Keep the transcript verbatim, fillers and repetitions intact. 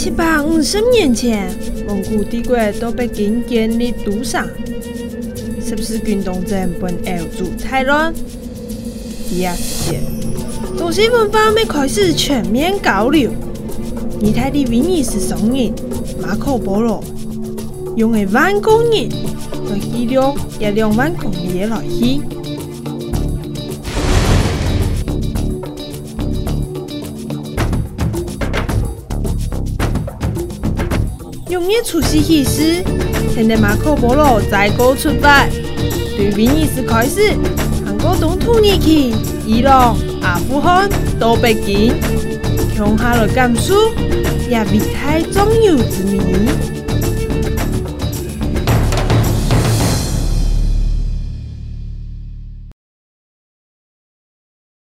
一百五十年前，蒙古帝國到北京建立都城，十字軍東征分歐洲大亂。這時節，中西文化乜開始全面交流。義大利威尼斯商人馬可波羅，用个萬國人來記錄這兩萬公里个來去。 六月初四起事，跈等馬可波羅載歌出發，對威尼斯開始，行過東土耳其、伊朗、阿富汗，到北京，共下來感受這偉大壯遊之美。